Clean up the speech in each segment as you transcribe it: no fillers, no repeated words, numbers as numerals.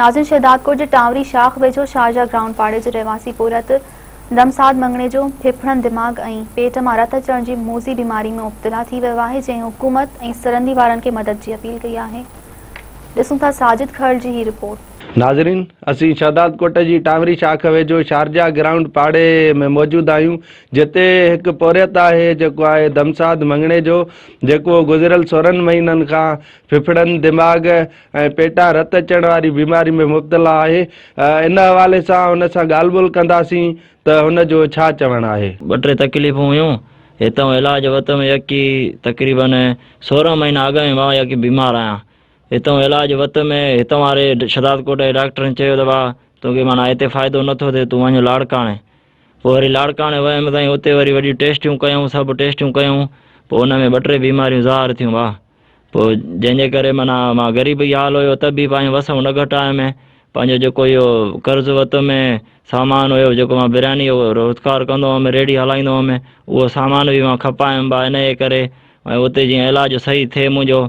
ناظرين شهدادڪوٽ جي ٽانوري شاخ ويجهو شارجا گرائونڊ پاڙي جي رهواسي پورهيت دمساد مڱڻيجو ڦڦڙن، دماغ ۽ پيٽ مان رت اچڻ جي موذي بيماري ۾ مبتلا ٿي ويو آهي جنهن حڪومت ۽ سرندي وارن کي مدد جي اپيل ڪئي آهي ڏسون ٿا ساجد کهڙ جي هي رپورٽ. ناظرين اسين شهدادڪوٽ جي ٽانوري شاخ ويجهو شارجا گرائونڊ پاڙي ۾ موجود آهيون جتي هڪ پورهيت آهي جيڪو آهي دمساد مڱڻيجو جيڪو گذريل 16 مهينن کان ڦڦڙن، دماغ ۽ پيٽان رت اچڻ واري بيماري ۾ مبتلا آهي ان حوالي سان هن سان ڳالهه ٻولهه ڪنداسين ته هن جو ڇا چوڻ آهي. ٻه ٽي تڪليفون هيون هتئون علاج وتم يڪي تقريبن 16 مهينا اڳ ۾ مان يڪي بيمار آهيان هتئون علاج وتم هتئون واري شهدادڪوٽ جي ڊاڪٽرن چيو ته ڀاء توکي معنيٰ هتي فائدو نٿو ٿئي تون وڃ لاڙڪاڻي پوء وري لاڙڪاڻي ويم سائين اتي وري وڏيون ٽيسٽيون ڪيائون سڀ ٽيسٽيون ڪيائون پوء ان ۾ ٻه ٽي بيماريون ظاهر ٿيون ڀاء پوء جنهن جي ڪري معنيٰ مان غريب ئي حال هيو ته به پنهنجو وس نه گهٽايم پنهنجو جيڪو اهو قرض ورتم سامان هيو جيڪو مان برياني جو روزگار ڪندو هئم ريڙهي هلائيندو هئم اهو سامان به مان کپايم ڀاء ان جي ڪري ۽ اتي جيئن علاج صحيح ٿئي منهنجو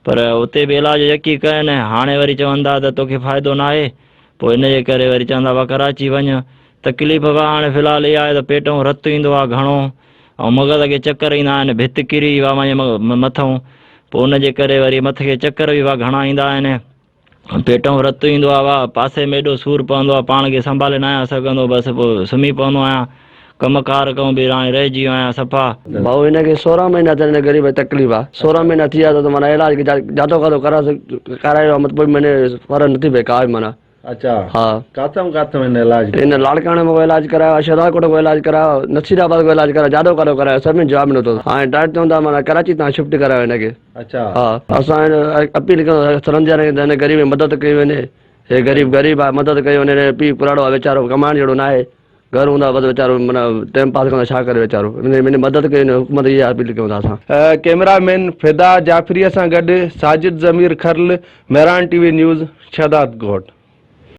پر اتي به علاج يڪي ڪين هاڻي وري چون ٿا ته توکي فائدو ناهي پوء ان جي ڪري وري چون ٿا ڀاء ڪراچي وڃ تڪليف به هاڻي في الحال اها آهي ته پيٽئون رت ايندو آهي گهڻو ۽ مغز کي چڪر ايندا آهن ڀت ڪري ويا منهنجي مٿئون پوء ان جي ڪري وري مٿي کي چڪر به وا گهڻا ايندا آهن پيٽئون رت ايندو آهي وا پاسي ۾ ايڏو سور پوندو آهي پاڻ کي سنڀالي نه آهيان سگهندو بس پوء سمهي پوندو آهيان ڪم ڪار ڪئون به هاڻي رهجي ويو آهيان صفا. ڀائو هن کي 16 مهينا ٿيا هن غريب کي تڪليف آ 16 مهينا ٿي ويا ته معنيٰ علاج جاتو کاتو ڪرايو آ مطلب معني فرق نٿي پئي ڪا به معنيٰ اچا ها. ڪاٿئون ڪاٿئون هن علاج ڪيو؟ هن لاڙڪاڻي مان علاج ڪرايو، شهدادڪوٽ کان علاج ڪرايو، نصير آباد کان علاج ڪرايو، جادو ڪاڏو ڪرايو، سڀني جواب ڏنو اٿس. هاڻي ڊائريڪٽ چون ٿا معنيٰ ڪراچي تان شفٽ ڪرايو هن کي. اچا. ها. اسان هن اپيل ڪيون ٿا سرندي وارن کي ته هن غريب جي مدد ڪئي وڃي. هي غريب غريب آهي مدد ڪئي وڃي. هن جو پيء ڪراڙو آهي ويچارو ڪمائڻ جهڙو ناهي. گهر هوندا بس ويچارو معنيٰ ٽيم پاس ڪندو ڇا ڪري ويچارو. هن جي مدد ڪئي وڃي حڪومت کي اها اپيل ڪيون ٿا اسان. ڪئميرا مين فدا جعفريء سان گڏ Sajid Zamir Kharal, Mehran T V news, Shahdadkot.